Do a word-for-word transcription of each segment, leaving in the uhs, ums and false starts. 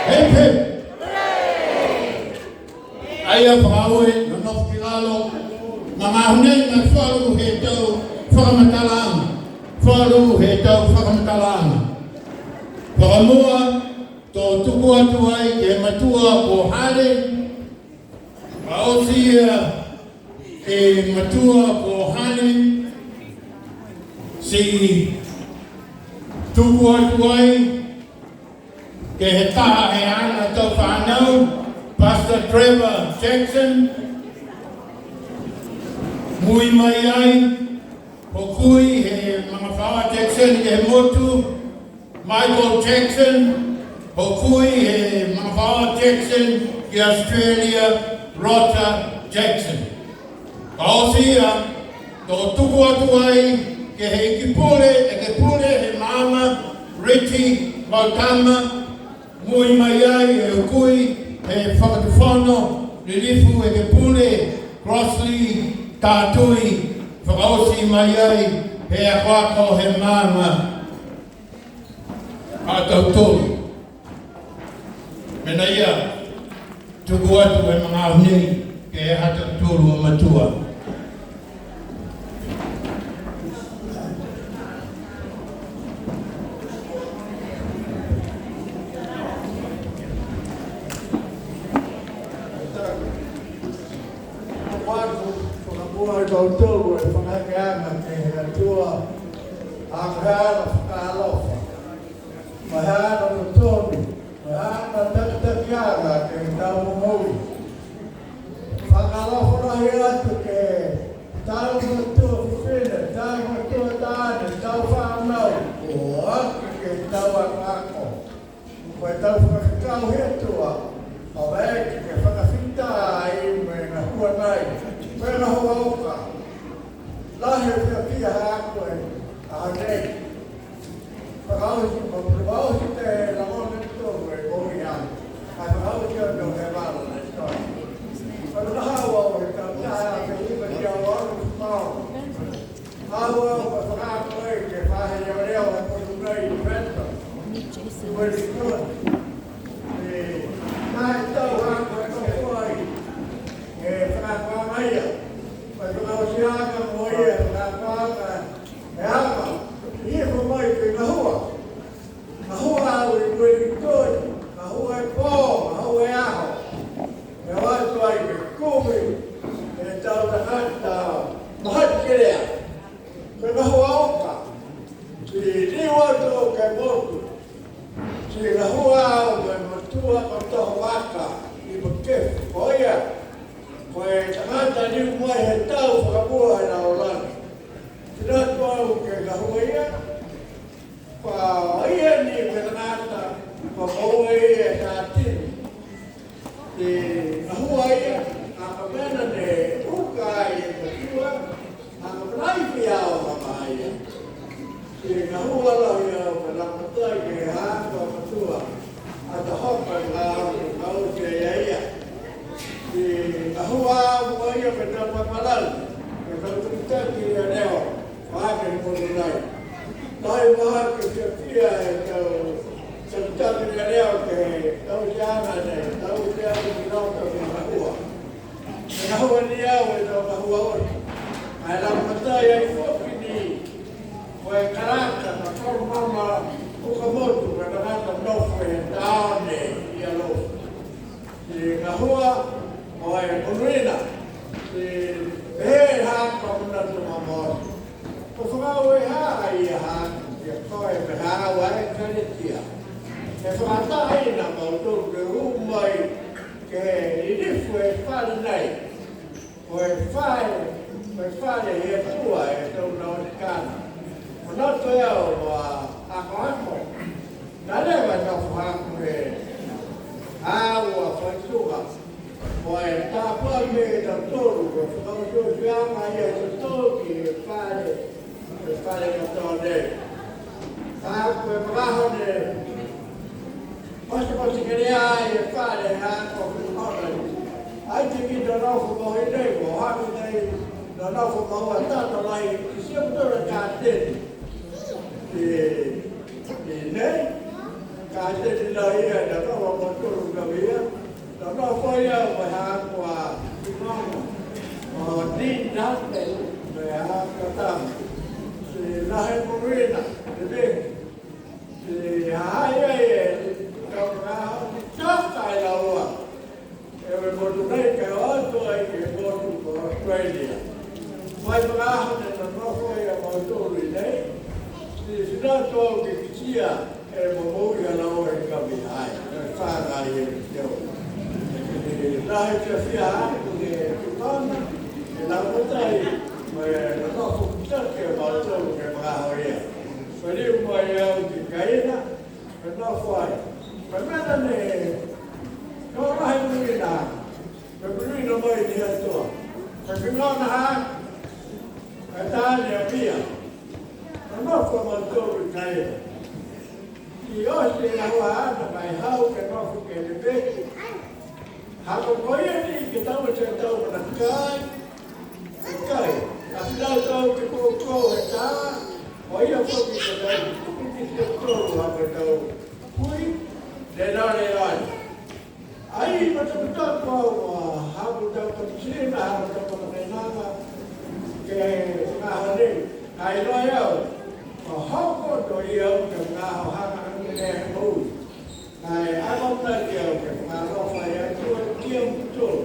Hip, hip. Ai a fakaaue, nonofo ki lalo, magaaho nei mo e falu he tau fakamatalaaga, falu he tau fakamatalaaga. Fakamua, to tuku atu ai ke he matua ko Hale, ka oti ia e matua ko Hale, ti tuku atu ai ke he taha he haana tau fanau, Pastor Trevor Jackson, mui mai ai, hukui he magafaoa Jackson ke he motu, Michael Jackson, hukui he magafaoa Jackson ki Australia, Roger Jackson. Ka oti ia, to tuku atu ai ke he iki pule, ekepule he maaga, Richie Mautama, mui mai ai e hukui he Fakatufono, lilifu ekepule, Crossley Tatui, fakaoti mai ai he akoako he maaga. Ha tautolu. Mena ia, tuku atu e magaaho nei ke he ha tautolu a matua. Tuku atu, fakamua e tautolu e fakahekeaga ke he Atua, ha ko e ala fakaalofa, mo e ala totonu, mo e ala takitakiaga ke he tau momoui. Fakaalofa lahi atu ke he tau matua fifine, tau matua taane, tau fanau, o aki ke he tau akoako. Ko e tau fakakau he Atua, a maeke ke fakafita ai mo e gahua nai, mo e gahua oka. Lahi e fiafia ha ko e aho nei. Fakaoti, fakaoti e lagona tonu e moui ai. Ai fakaoti o no he vala ne tonu. Fakaoti au he tau taha ke iva ki a lalo mau. Au au ka fakaako ai ke he faahi leoleo he motu nei i Wellington. I Wellington. E, nai tau haaku e tau fua ai. E fakaakoaga ia. Ka fakaotiaga mo ia e fakaakoaga. E haaku. Ia ko mai ke gahua. Gahua au i Wellington, gahua e pō, gahua e aho. E o atu ai ke kumi e tau tagata mahaki kelea. Ko e gahua oka. Ti liu atu ke he motu. Ti gahua au mo e matua ko Tohovaka i Makefu. Ko ia, ko e tagata liu mai he tau fakamua he lalolagi. Ti liu atu au ke gahua ia. Kua ia ni ko e tagata, kua moua e ia e katini. Ti gahua ia, a ko e mena ne uka ai e matua, a ko e nai pia o mama ia. Ti gahua lahi au, ka lagomatai ke he haaku a matua, ata hoko e gahua, gahua ki a ia. Ti gahua au mo ia ke he tau papalagi, ke he tau takitaki leoleo. Fai ke he motu nai. Lahi mahaki e fiafia he tau takitaki leoleo ke he tauteaga nei, tauteaga ni loto ke he gahua. Ke he gahua ni au e tau gahua oti. Ai lagomatai ai foki ni, ko e karaka, ka tolu mama, uka motu, ko e karaka nofo he taone, i Alofi. Ti gahua, mo e monuina, ti pehē ha ko e manatu mamafa. Ko e fakaaue ha ia ha, ia ko e pehē ha e kaletia. E fakataha ni a mautolu ke hū mai, ke lilifu e fale nei. Ko e fale, ko e fale he Atua e tau nau tikana. Ko e nau to e au a akoako. Ka leva e nofo haaku he aua fai tuga. Ko e tapua mai e tautolu, ko e fakaotioti a ia e tautolu ke he fale, ke he fale katoa nei. Ka ko e magaaho ne Pasi, pasi kelea e fale ha ko e fale. Ai ti ki nonofo mo e nei, mo ha ki nei, nonofo mo e tata lai, ti sia mo e kateni. E, e nei, kateni lahi e, nonofo mo e Nofo ia mo e haaku a tinoga. Mo e tinoga, mo e haaku a tama. Ti lahi monuina, ti veke. Ti ha ha i ai e tau magaaho ti toka e laua. E motu nei ka o atu ai ke he motu ko Australia. Fai magaaho ne nonofo ai a mautolu i nei. Ti fina atu ke kitia e momoui a laua he kami ai. E fāngai e te o. E lahi te fiafia haaku ke tupana, e lagomatai, mo e nonofo ke kitia a mautolu ke he magaaho ia. Faliu mai au ki kaina, Ka nofo ai. Ka mena ne, ka o lahi monuina. Ka monuina mai ni Atua. Ka finona ha, ka taane a pia. Ka nofo a mautolu i kaina. Ti oti e aho a ata mai hau ka nofo ke he veke. Ha ko ia ni ke tau te tau mana kai. Kai. A tau tau ke koukou e tā. Ko ia foki ke tau tuku ki te tolu ha ko tau pui. Lelā, lelā. Ai, ma tau tau ko, ha ko tau tau tina, ha ko tau tau kainaga. Ke ngā hane. Ai, no ia. Ko hoko to ia ke ngā hana ke hou. Ka e amanaki au ke fakalofa e Atua ki a mutolu.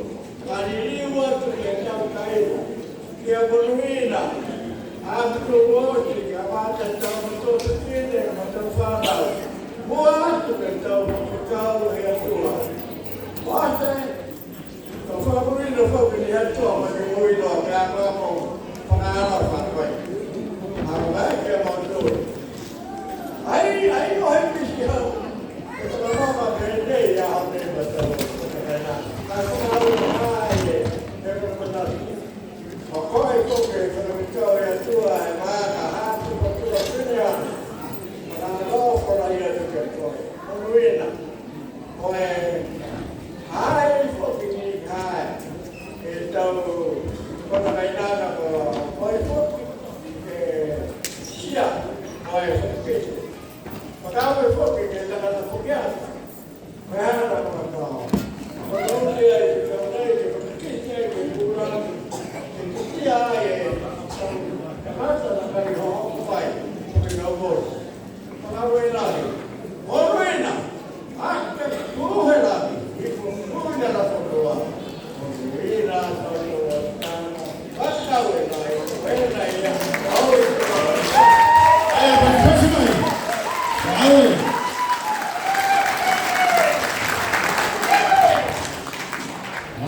Ka liliu atu ke tau kaina, ke monuina a mutolu oti, ka vata tau mutolu fifine, ma tau fanau. Mua atu ke tau fekau he Atua. Ose, Ka fakamonuina foki ni Atua mo e monuina ke he akoako fakaalofa ko e. Akoako ke he motu. Ai, ai, o he pisi hau. E fakaalofa ke he nei a hau nei matau. Ka fakaalofa ai e, e fakaalofa. Ko koe foki e fakaalofa e Atua, e maaka, ha, tu, tu, tu, tu, tu, fakaalofa ia tu ke koe. Monuina. Ko e, ai foki ni ka e tau kona kainaga ko, ko e foki e sia, ko e foki. Makawe foki ke tagata foki a. Ko e hana ko e tau. Ko e tau ke ai, ke tau nei, ke foki ke ai, ke kura, ke kitia ai e tau tagata na kai ho, ho, ko e, ko e tau bolo.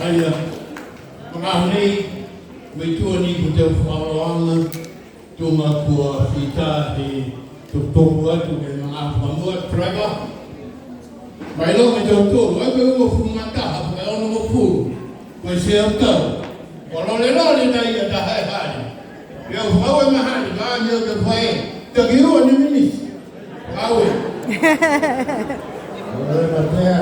Aia, magaaho nei, maitua ni ko e tau fakaholoaga, Tuga kua fita he tokotoko atu ke he magaaho fakamua, driver. Mai loga e tautolu, ai ko e uafulu ma taha, ko e onogofulu. Ko e teau tau. Kua lolelole nai a taha e hale. Ia fakaaue ma hale, ka ni o ke fai. Taki ua ni minisi. Fakaaue. Fakaaue matea.